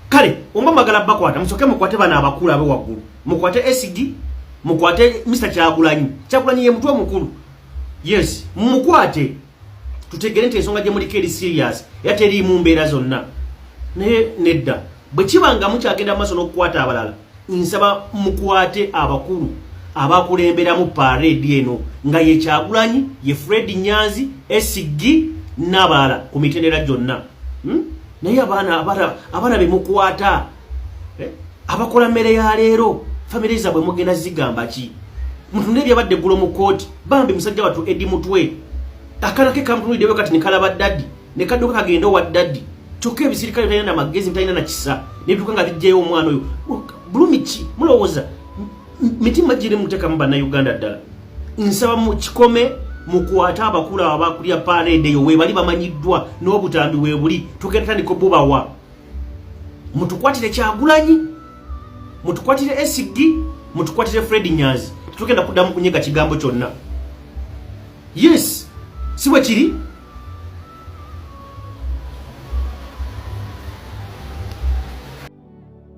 Kale omba mwagala bakwata, musooke mukwate bano abakulu abe waggulu, mukwate SG, mukwate Mr Kyagulanyi. Kyagulanyi ye mutwe omukulu. Yes, mumukwate tutegere nti ensonga gye muliko eri serious era teriimu mbeera zonna. Naye nedda, bwe kiba nga mukyagenda maaso n'okukwata abalala, nsaba mukwate abakulu abakulemberamu parade eno, nga ye Kyagulanyi, ye Fred Nyanzi, SG n'abalala ku mitendera gyonna. Naye abaana be mukwata, abakola mmere ya leero, famire zaabwe mugenda zigamba ki? Mutunde ebyabadde eggulo mu kkooti. Bambi musajja wattu Eddie Mutwe, akaana ke kamutunuliddewo kati ne kalaba daddy, ne kadduka kagenda owa daddy, kyokka ebisirikale bitalina na magezi, bitalina na kisa, nebituuka nga bijjayo omwana oyo. Bulumi ki mulowooza mitima giri muteekamu Bannayuganda? Ddala nsaba mukikome, mukwate abakulu abo abakulya parade eyo. Weebali bamanyiddwa n'obutambi weebuli, tugenda tandika obubawa. Mutukwatire Kyagulanyi, mutukwatire SG, mutukwatire Fred Nyanzi. Tetugenda kuddamu kunyega kigambo kyonna. Yes, si bwe kiri?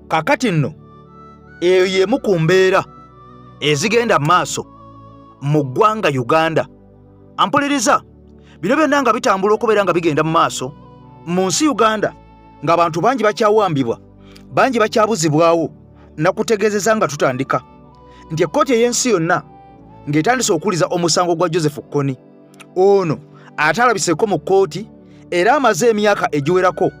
Kakati nno eyo y'emu ku mbeera ezigenda mu maaso mu ggwanga Uganda. Ampuliriza, bino byonna nga bitambula okubeera nga bigenda mu maaso mu nsi Uganda, ng'abantu bangi bakyawambibwa, bangi bakyabuzibwawo. Nakutegeezeza nga tutandika nti ekkooti ey'ensi yonna ng'etandise okuwuliza omusango gwa Joseph Kony, ono ate alabiseeko mu kkooti era amaze emyaka egiwerako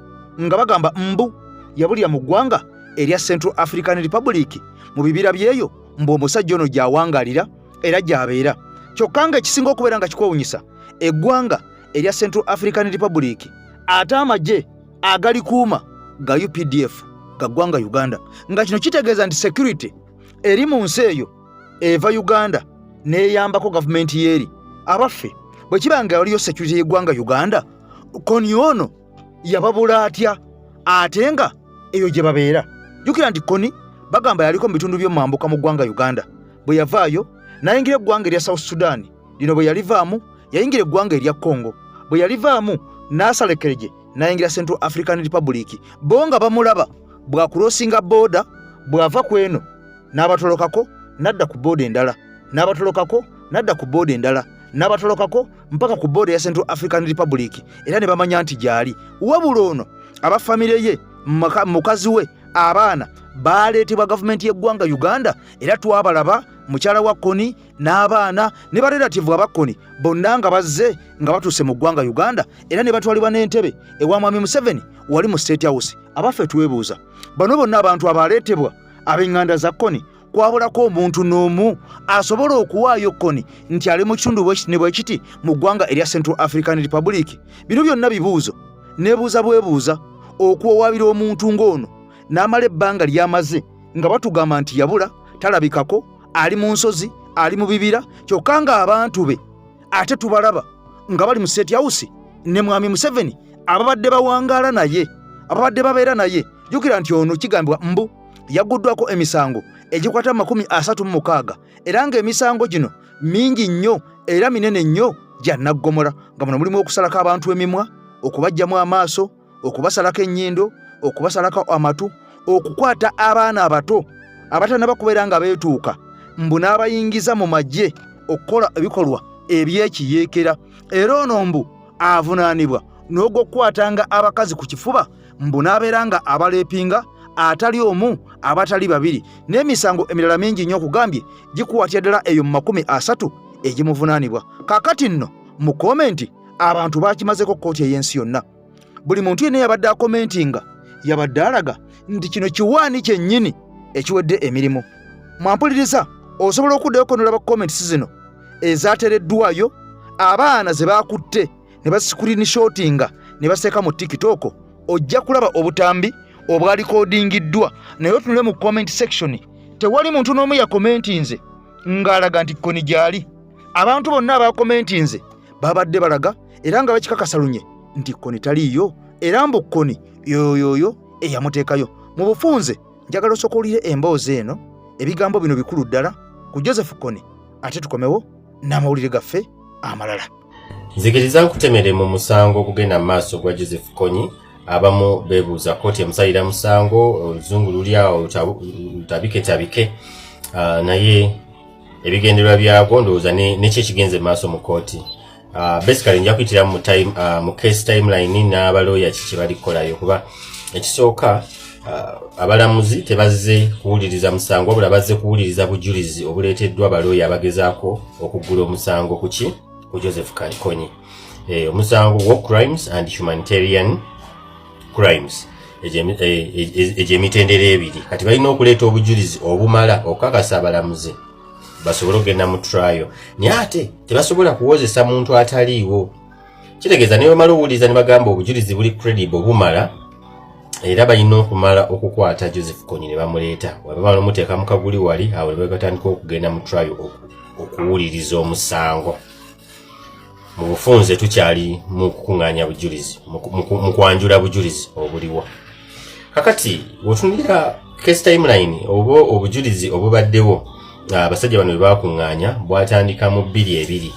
nga bagamba mbu yabulira mu ggwanga erya Central African Republic mu bibira byeyo, mbu omusajja ono gy'awangalira era gy'abeera. Kyokka nga ekisinga okubeera nga kikwewunyisa, eggwanga erya Central African Republic ate amagye agalikuuma ga UPDF ga ggwanga Uganda, nga kino kitegeeza nti security eri mu nsi eyo eva Uganda n'eyambako gavumenti yeeri. Abaffe, bwe kiba nga waliyo security y'eggwanga Uganda, Kony ono yababula atya ate nga eyo gye babeera? Jjukira nti Kony bagamba yaliko mu bitundu by'omambuka mu ggwanga Uganda. Bwe yavaayo n'ayingira eggwanga erya South Sudan, lino bwe yalivaamu yayingira eggwanga erya Congo, bwe yalivaamu n'asalekereje n'ayingira Central African Republic. Bo nga bamulaba bw'akulosinga booda, bw'ava ku eno n'abatolokako n'adda ku booda endala, n'abatolokako n'adda ku booda endala, n'abatolokako mpaka ku booda ya Central African Republic, era ne bamanya nti gy'ali. Wabula ono aba famire ye, mukazi we, abaana baleetebwa gavumenti y'eggwanga Uganda, era twabalaba mukyala wa Kony n'abaana ne barelativu aba Kony bonna nga bazze nga batuuse mu ggwanga Uganda, era ne batwalibwa n'entebe ewa Mwami Museveni wali mu State House. Abaffe, twebuuza, bano bonna abantu abaleetebwa ab'eŋŋanda za Kony Kwabulako omuntu n'omu asobola okuwaayo Kony nti ali mu kitundu bwekiti ne bwekiti mu ggwanga erya Central African Republic? Bino byonna bibuuzo neebuuza bwebuuza. Okuwawaabira omuntu ng'ono n'amala ebbanga ly'amaze nga batugamba nti yabula, talabikako, ali mu nsozi, ali mu bibira, kyokka ng'abantu be ate tubalaba nga bali mu State House ne Mwami Museveni, ababadde bawangaala naye, ababadde babeera naye. Jjukira nti ono kigambibwa mbu yagguddwako emisango egikwata 36, era ng'emisango gino mingi nnyo era minene nnyo, gya naggomola, nga muno mulimu okusalako abantu emimwa, okubaggyamu amaaso, okubasalako ennyindo, okubasalako amatu, okukwata abaana abato abatannaba kubeera nga beetuuka mbu n'abayingiza mu magye okukola ebikolwa ebyekiyeekera. Era ono mbu avunaanibwa n'ogw'okukwatanga abakazi ku kifuba, mbu n'abeera nga abaleepinga, atali omu abatali babiri, n'emisango emirala mingi nnyo okugambye gikuwatya ddala eyo mu 30 egimuvunaanibwa. Kaakati nno mu comment abantu bakimazeko kkooti ey'ensi yonna. Buli muntu yenna yabadde akomentinga yabadde alaga nti kino kiwaani kyennyini ekiwedde emirimu. Mwampuliriza, osobola okuddayo konolaba comments zino ezateereddwayo abaana ze baakutte ne bascreenshotinga ne baseeka mu TikTok. Ojja kulaba obutambi obwalikodingiddwa, naye otunule mu comment section, tewali muntu n'omu yakomentinze ng'alaga nti Kony gy'ali. Abantu bonna abakomentinze babadde balaga era nga bakikakasa lunye nti Kony taliiyo, era mbu Kony yoyoyo eyamuteekayo. Mu bufunze, njagala osooka owulire emboozi eno. Ebigambo bino bikulu ddala ku Joseph Kony, ate tukomewo n'amawulire gaffe amalala. Nzikiriza nkutemere mu musango ogugenda mu maaso gwa Joseph Kony. Abamu beebuuza kooti emusalira musango, oluzungu luli awo lutabiketabike, naye ebigendererwa byagwo ndowooza neki ekigenze mu maaso mu kooti. Basically nja kuyitira mu time, mu case timeline n'abalooya ki kye bali kukolayo, kuba ekisooka abalamuzi tebazze kuwuliriza musango, wabula bazze kuwuliriza bujulizi obuleeteddwa abalooya abagezaako okuggula omusango kuki ku Joseph Kony, omusango war crimes and humanitarian crimes. Egyo emitendera ebiri. Kati balina okuleeta obujulizi obumala okukakasa abalamuzi basobole okugenda mu trial, naye ate tebasobola kuwozesa muntu ataliiwo. Kitegeeza ne bamala owuliriza ne bagamba obujulizi buli credible, bumala, era balina okumala okukwata Joseph Kony ne bamuleeta. Webamala omuteeka mu kaguli wali awo ne batandika okugenda mu trial okuwuliriza omusango. Mu bufunze, tukyali mu kukuŋŋaanya bujulizi, mu kwanjula bujulizi obuliwo. Kakati wetunulira case timeline oba obujulizi obubaddewo, abasajja bano bwe bakuŋŋaanya bwatandika mu 22,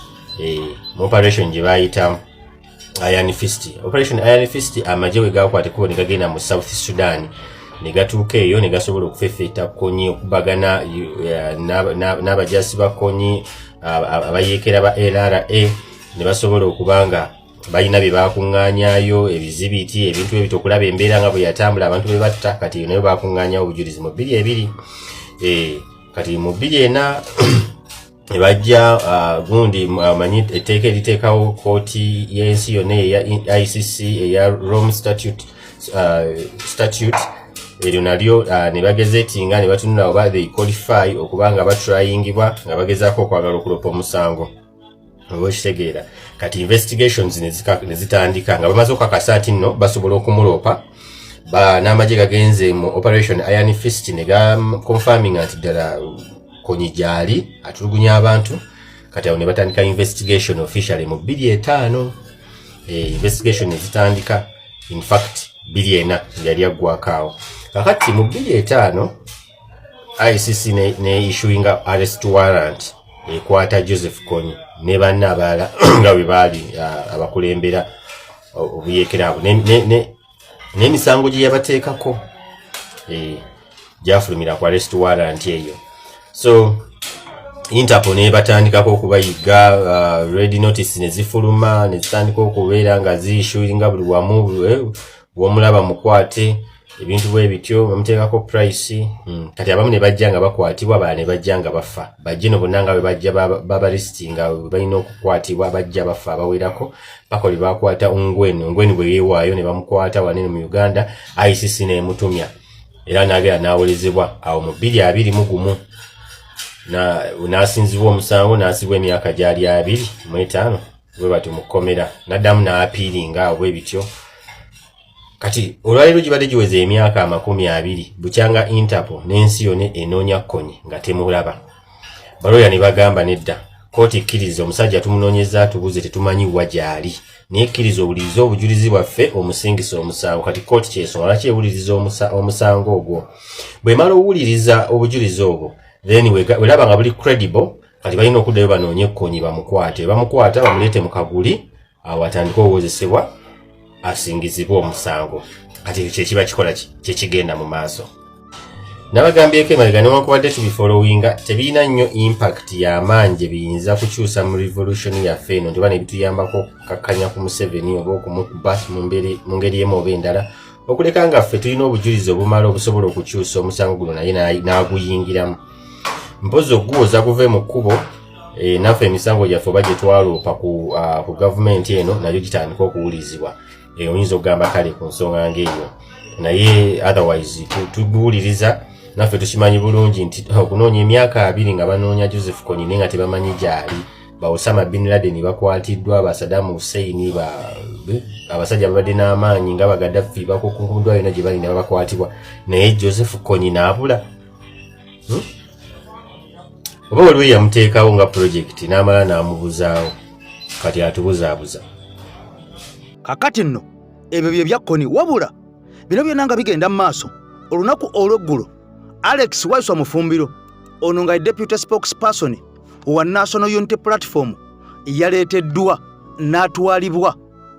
mu operation gye bayita Iron Fist. Operation Iron Fist, amagye we gakwata ekkubo ne gagenda mu South Sudan, ne gatuuka eyo ne gasobola okufefeta Kony, okubagana n'abajasi ba Kony, abayeekera ba LRA, ne basobola okuba nga balina bye bakuŋŋaanyayo, ebizibiti, ebintu ebito, okulaba embeera nga bwe yatambula, abantu be batta. Kati eyo nayo bakuŋŋaanyawo obujulizi mu 22. Kati mu 24 ne bajja gundi amanyi etteeka eriteekawo kooti y'ensi yonna eya ICC, eya Rome Statute, eryo nalyo ne bagezetinga ne batunula oba they qualify okuba nga batryingibwa nga bagezaako okwagala okulopa omusango, oba okitegeera. Kati investigations ne zitandika nga bamaze okukakasa nti nno basobola okumuloopa. N'amagye gagenze mu Operation Iron Fist ne gaconfirminga nti ddala Kony gyali atulugunya abantu. Kati awo ne batandika investigation officially mu 25. Investigation nezitandika, in fact 24 yali aggwako awo. Kakati mu 25 ICC ne issuinga arrest warrant ekwata Joseph Kony ne banne abalala nga bwe baali abakulembera obuyeekera abo n'emisango gye yabateekako gyafulumira ku arrest warrant eyo. So Interpol nebatandikako okubayiga, red notice ne zifuluma, ne zitandika okubeera nga ziissuinga buli wamu, bwomulaba mukwate, ebintu bwe bityo, bamuteekako price. Kati abamu ne bajja nga bakwatibwa, abalala ne bajja nga bafa. Bajje no bonna nga bwe bajja babalisiti nga balina okukwatibwa, bajja bafa abawerako paka lwe bakwata Ongwen. Ongwen bwe yeewaayo ne bamukwata wanene mu Uganda, ICC nemutumya era n'agenda n'awolezebwa awo mu 2021. N'asinzibwa omusango, n'asibwa emyaka gyali 25 bwe batyo mu kkomera, n'addamu n'apiiringa awo bwe bityo. Kati olwaleero gibadde giweze emyaka 20 bukyanga Interpol n'ensi yonna enoonya Kony nga temulaba. Baloya ne bagamba nedda, kooti kkiriza omusajja tumunoonyeza tubuze, tetumanyi wa gy'ali, naye kkiriza owulirize obujulizi bwaffe omusingisa omusango. Kati kooti kyensonga lwaki ewuliriza omusango ogwo. Bwemala owuliriza obujulizi obwo, then welaba nga buli credible, kati balina okuddayo banoonye Kony bamukwate. Bamukwata, bamuleete mu kaguli awo atandike owozesebwa, asingizibwe omusango. Kati ekyo kyekiba kikola kyekigenda mu maaso. Nabagambyeko emabega, newankubadde tubifollowinga, tebirina nnyo impact y'amaanyi gye biyinza kukyusa mu revolution yaffe eno, nti oba nebituyambako okukakkanya ku Museveni oba okumukuba mu ngeri emu oba endala, okuleka nga ffe tulina obujulizi obumala obusobola okukyusa omusango guno naye n'aguyingiramu. Mpozi okuguwoza guve mu kkubo, naffe emisango gyaffe oba gye twaloopa ku gavumenti eno nayo gitandika okuwulizibwa. Oyinza okugamba kale ku nsonga ng'eyo, naye otherwise tuguwuliriza. Naffe tukimanyi bulungi nti okunoonya emyaka 20 nga banoonya Joseph Kony naye nga tebamanyi gy'ali, ba Osama bin Laden bakwatiddwa, ba Saddam Hussein, abasajja babadde n'amaanyi nga Bagaddafi bakukunkuddwa yonna gye bali ne babakwatibwa, naye Joseph Kony n'abula. Oba waliwo yamuteekawo nga pulojekiti n'amala n'amubuzaawo, kati atubuzaabuza. Kakati nno ebyo bye bya Kony. Wabula bino byonna nga bigenda mu maaso, olunaku olw'eggulo Alex Waiswa Mufumbiro, ono nga ye deputy spokesperson wa National Unity Platform, yaleeteddwa n'atwalibwa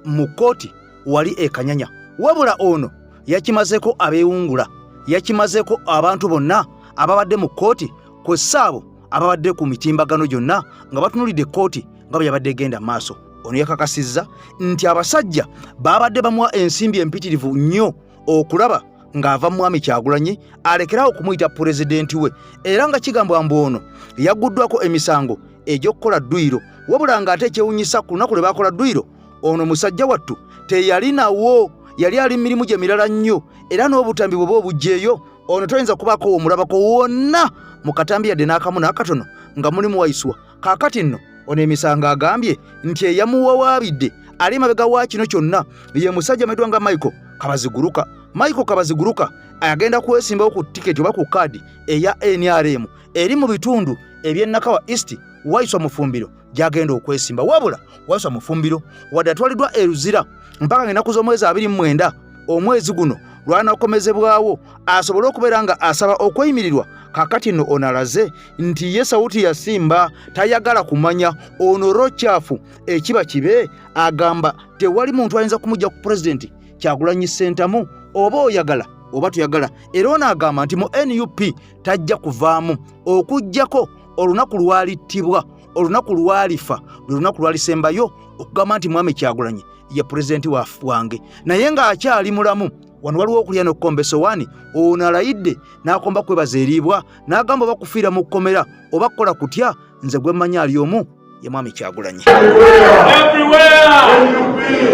mu kkooti wali e Kanyanya. Wabula ono yakimazeeko abeewungula, yakimazeeko abantu bonna ababadde mu kkooti, kwessa abo ababadde ku mitimbagano gyonna nga batunulidde kkooti nga bwe yabadde egenda mu maaso. Ono yakakasizza nti abasajja babadde bamuwa ensimbi empitirivu nnyo okulaba ng'ava mwami Kyagulanyi alekerawo okumuyita pulezidenti we, era nga kigambwa mbu ono yagguddwako emisango egy'okukola dduyiro. Wabula ng'ate ekyewunyisa, ku lunaku lwe baakola dduyiro, ono musajja wattu teyalinawo, yali ali mirimu gye mirala nnyo, era n'obutambi bwe obugyeyo ono toyinza kubaako womulabako wonna mu katambi yadde n'akamu n'akatono nga mulimu Waiswa. Kaakati nno ono emisango agambye nti eyamuwawaabidde ali emabega wa kino kyonna ye musajja amanyiddwa nga Michael Kabaziguruka. Michael Kabaziguruka agenda kwesimbawo ku tiketi oba ku kaadi eya NRM eri mu bitundu eby'e Nakawa East, Waiswa Mufumbiro gyagenda okwesimba. Wabula Waiswa Mufumbiro wadde atwaliddwa e Luzira mpaka ng'ennaku z'omwezi 29 omwezi guno lwanakomezebwawo asobole okubeera nga asaba okweyimirirwa, kakati nno ono alaze nti ye sawuti yasimba, tayagala kumanya ono rokyafu ekiba kibe. Agamba tewali muntu ayinza kumujja ku pulezidenti Kyagulanyi Ssentamu, oba oyagala oba toyagala. Era ono agamba nti mu NUP tajja kuvaamu okuggyako olunaku lwalittibwa, olunaku lwalifa, lwe lunaku lwalisembayo okugamba nti mwami Kyagulanyi ye pulezidenti wange, naye ng'akyali mulamu. Wano waliwo okulya n'okukomba esowaani. Ono alayidde n'akomba kwebaza eriibwa, n'agamba oba kufiira mu kkomera oba kukola kutya, nze gwe mmanyi ali omu ye mwami Kyagulanyi. Everywhere!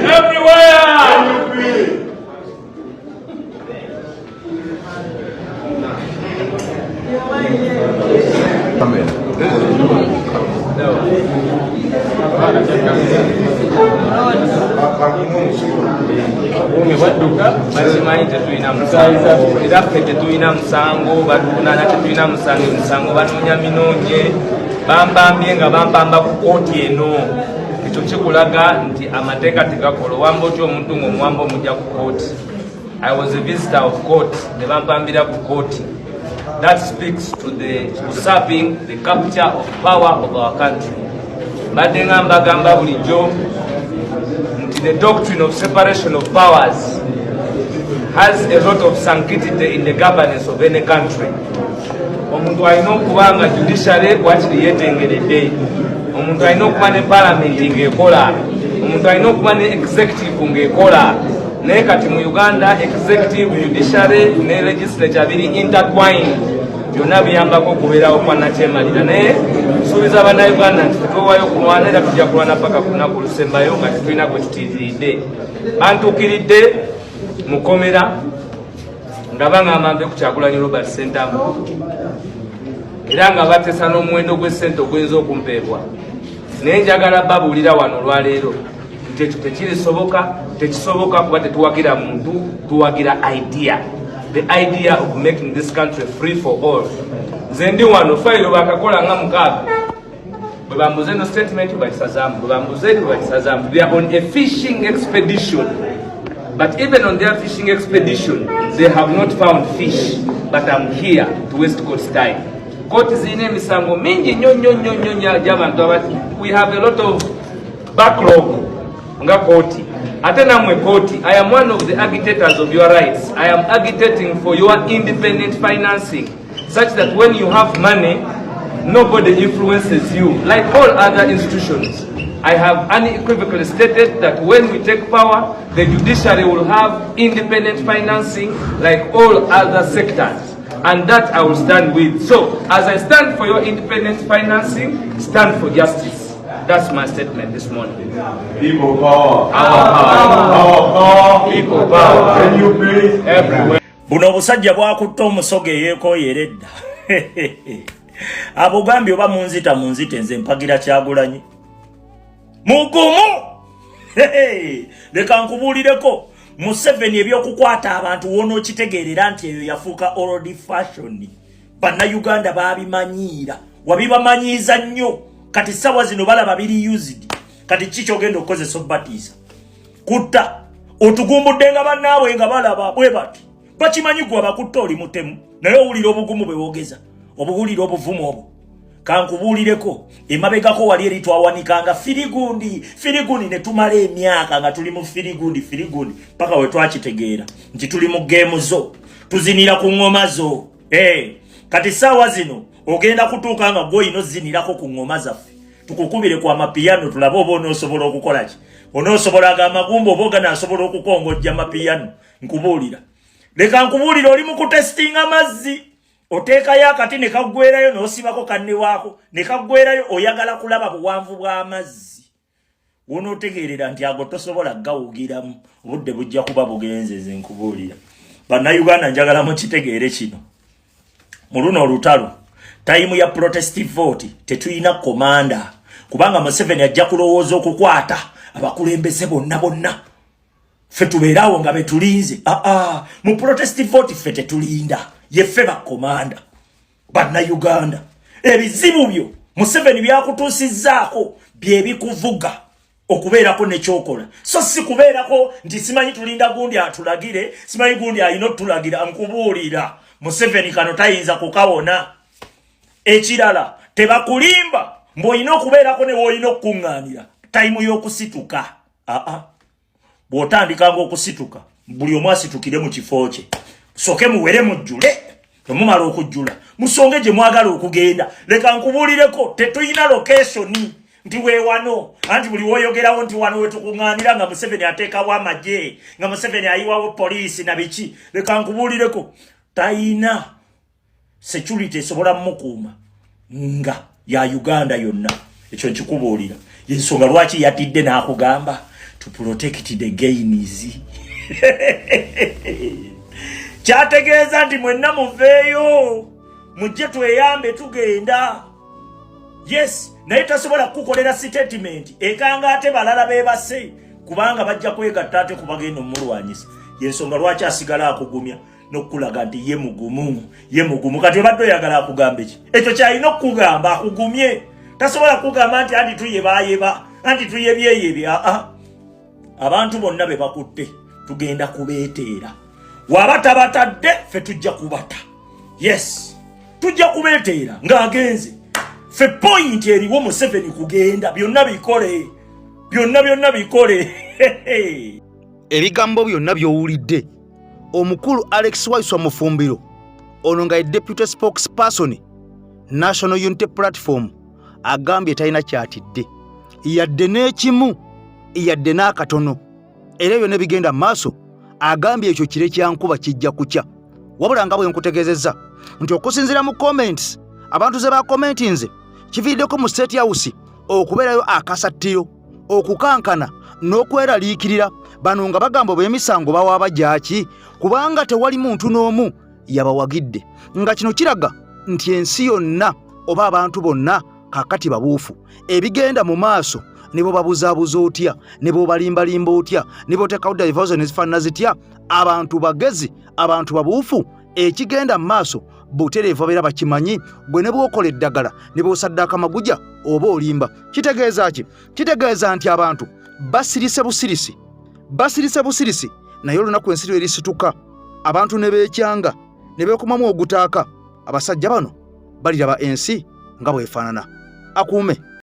Everywhere! Buumi bwadduka, bakimanyi tetulina musango, era ffe tetulina musango, batuvunaana tetulina musango. Emisango banoonya minoonye, bampambye nga bampamba ku kooti eno. Ekyo kikulaga nti amateeka tegakola. Owamba otya omuntu ng'omuwamba omujja ku kooti? I was a visitor of court ne bampambira ku kooti. That speaks to the usurping, the capture of power of our country. Mbadde nga mbagamba bulijjo nti the doctrine of separation of powers has a lot of sanctity in the governance of any country. Omuntu alina okuba nga judiciary wakiri yetengeredde, omuntu alina okuba ne parliament ng'ekola, omuntu alina okuba ne executive ng'ekola. Naye kati mu Uganda, executive, judiciary ne legislature biri intertwined, byonna biyambako okubeerawo kwa nakyemalira. Naye nsuubiza bannayuganda nti tetwewayo okulwana, era tujja kulwana paka ku lunaku olusembayo nga tetulina gwe tutiiridde. Bantuukiridde mukomera nga baŋŋamba nve ku Kyagulanyi Robert Sentamu. Era nga bateesa n'omuwendo gw'essente oguyinza okumpeebwa. Naye njagala babuulira wano olwaleero nti ekyo tekirisoboka, tekisoboka, kuba tetuwagira muntu, tuwagira idea, the idea of making this country free for all. Nze ndi wano, fayiro bakakola nga 6, bwe bambuze no statement bakisazaamu, bwe bambuze eri bakisazaamu. They are on a fishing expedition, but even on their fishing expedition they have not found fish. But I'm here to waste court's time. Kooti zirina emisango mingi nnyo nnyo nnyo nnyo nnyo gy'abantu aba. We have a lot of backlog nga kooti. Ate nammwe kooti, I am one of the agitators of your rights. I am agitating for your independent financing, such that when you have money, nobody influences you like all other institutions. I have unequivocally stated that when we take power, the judiciary will have independent financing like all other sectors, and that I will stand with. So as I stand for your independent financing, stand for justice. That's my statement this morning. People power. Our power. Our power. People power. NUP. Everywhere. Buno obusajja bwakutta omusoga eyeekooyera edda. Abugambye oba munzita munzite, nze mpagira Kyagulanyi mugumu. Leka nkubuulireko, Museveni ebyokukwata abantu wonookitegeerera nti eyo yafuuka old fashion. Bannayuganda babimanyiira, wabibamanyiiza nnyo. Kati sawa zino balaba biri used. Kati ki kyogenda okukozesa obatiisa kutta? Otugumbudde nga bannaabwe nga balaba bwe bati bakimanyi gwe abakutta oli mutemu, naye owulira obugumu bwe wogeza, obuwulira obuvumu obwo. Kankubuulireko, emabegako wali eri twawanikanga firigundi firigundi, ne tumala emyaka nga tuli mu firigundi firigundi, paka we twakitegeera nti tuli mu game zo, tuzinira ku ŋŋoma zo. Hey, kati saawa zino ogenda kutuuka nga gwe ozinirako ku ŋŋoma zaffe, tukukubire ku amapiyano, tulabe oba onoosobola okukola ki, onoosobola aga amagumba oba oganaasobola okukongojja mapiyano. Nkubuulira, leka nkubuulira, oli mu kutesitinga mazzi. Oteekayo akati ne kaggwerayo, n'osibako kanne waako ne kaggwerayo. Oyagala kulaba buwanvu bw'amazzi. Wonootegeerera nti ago tosobola gawugiramu, obudde bujja kuba bugenzeze. Nkubuulira, Bannayuganda, njagala mukitegeere kino: mu luno olutalo, time ya protest vote, tetulina commander, kubanga Museveni ajja kulowooza okukwata abakulembeze bonna bonna, ffe tubeeraawo nga betulinze. Aa, mu protest vote ffe tetulinda, yeffe ba commander. Bannayuganda, ebizibu byo Museveni byakutuusizzaako byebikuvuga okubeerako nekyokola, so si kubeerako nti simanyi tulinda gundi atulagire, simanyi gundi alina otulagira. Nkubuulira, Museveni kano tayinza kukawona. Ekirala, tebakulimba mbw'olina okubeerako ne woolina okukuŋŋaanira time y'okusituka. Aa, bw'otandikanga okusituka, buli omu asitukire mu kifo kye, soke muwere mujjule. Temumala okujjula, musonge gye mwagala okugenda. Leka nkubuulireko, tetulina location nti weewano, anti buli woyogerawo nti wano wetukuŋŋaanira, nga Museveni ateekawo amagye, nga Museveni ayiwawo poliisi na biki. Leka nkubuulireko, tayina security esobola mmukuuma nga ya Uganda yonna. Ekyo nkikubuulira, yensonga lwaki yatidde n'akugamba to protect the gains. Kyategeeza nti mwenna muveeyo mujje tweyambe, tugenda. Yes, naye tasobola kukukolera statement ekanga ate balala bebase, kubanga bajja kwegatta ate kubagenda omulwanyisa. Yensonga lwaki asigala akugumya n'okulaga nti ye mugumu, ye mugumu. Kati obadde oyagala akugambe ki? Ekyo kyalina okukugamba akugumye. Tasobola kugamba nti anti tuyebayeba, anti tuyebyeyebye. Aa, abantu bonna be bakutte tugenda kubeeteera. Waba tabatadde, ffe tujja kubata. Yes, tujja kubeeteera ng'agenze. Ffe point eriwo, Museveni kugenda, byonna bikole, byonna byonna bikole. Ebigambo byonna by'owulidde, omukulu Alex Waiswa Mufumbiro, ono nga ye deputy spokesperson National Unity Platform, agambye talina kyatidde yadde n'ekimu, yadde n'akatono, era byonna bigenda mu maaso. Agambye ekyo kire kyankuba, kijja kukya. Wabula nga bwe nkutegeezezza nti okusinziira mu comments abantu ze bakomentinze, kiviiriddeko mu State House okubeerayo akasattiro, okukankana n'okweraliikirira. Bano nga bagamba bw'emisango bawaaba gyaki, kubanga tewali muntu n'omu yabawagidde, nga kino kiraga Nti ensi yonna oba abantu bonna kakati babuufu. Ebigenda mu maaso ne bwobabuzaabuza otya, ne bwobalimbalimba otya, ne bwoteekawo diversion ezifaanana zitya, abantu bagezi, abantu babuufu. Ekigenda mu maaso butereevu babeera bakimanyi. Gwe ne bwokola eddagala, ne bwosaddaaka amaguja, oba olimba. Kitegeeza ki? Kitegeeza nti abantu basirise busirisi, basirise busirisi. Naye olunaku ensi lwerisituka, abantu ne beekyanga ne beekumamu ogutaaka, abasajja bano baliraba ensi nga bwefaanana. Akuume.